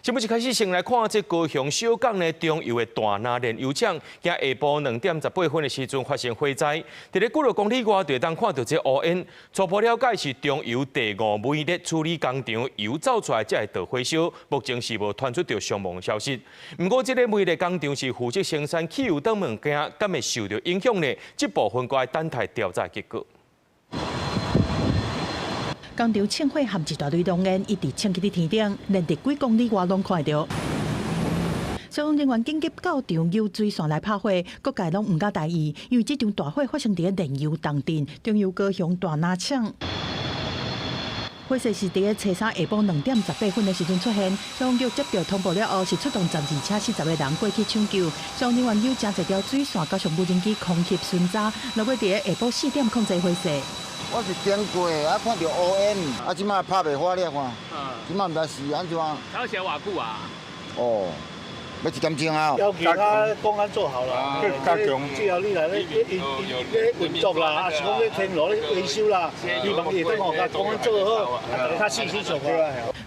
節目一開始先來看這高雄小港的中油的大林煉油廠，今下晡2點18分的時陣發生火災。佇咧幾若公里外就會當看著這烏煙。初步了解是中油第五煤熱處理工廠油走出來才會著火燒，目前是無傳出著傷亡消息。毋過這个煤熱工廠是負責生產汽油等物件，敢會受著影響呢？這部分閣愛等待調查結果。工廠衝火含一大堆濃煙，一直衝去佇天頂，連佇幾公里外攏看會著。消防人員緊急到場油水線來拍火，各界攏毋敢大意，因為這場大火發生佇咧煉油重鎮中油高雄大林廠。火勢是佇咧初三下晡2點18分的時陣出現，消防局接著通報了後，是出動12車40個人過去搶救。消防人員有誠濟條水線加上無人機空襲巡查，落尾佇咧下晡4點控制火勢。我是經過，啊看著烏煙，啊這擺拍袂火了看，這擺毋知是按怎。燒起來偌久啊？哦，欲一點鐘啊。要求他工安做好啦，只要你來咧，咧運作啦，啊是講咧天路咧維修啦，希望伊會當吼，共工安做好，啊大家較細心做。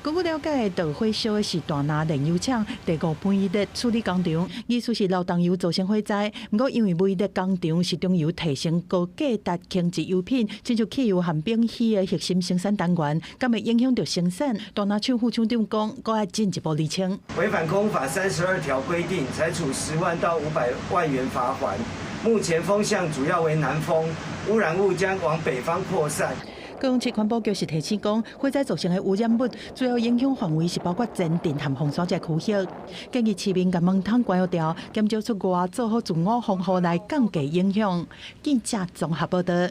根據了解，著火燒的是大林煉油廠第五煤熱處理工廠，意思是流動油造成火災。毋過因為煤熱工廠是中油提升高價值輕質油品，親像汽油含丙烯的核心生產單元，敢會影響著生產？大林廠副廠長講，閣愛進一步釐清。違反空法32條規定，裁處10萬到500萬元罰鍰。目前風向主要為南風，污染物將往北方擴散。高雄市環保局是提醒講，火災造成的污染物主要影響範圍是包括前鎮和鳳山這區域。建議市民共門窗關掉，減少出外，做好自我防護來降低影響。記者綜合報導。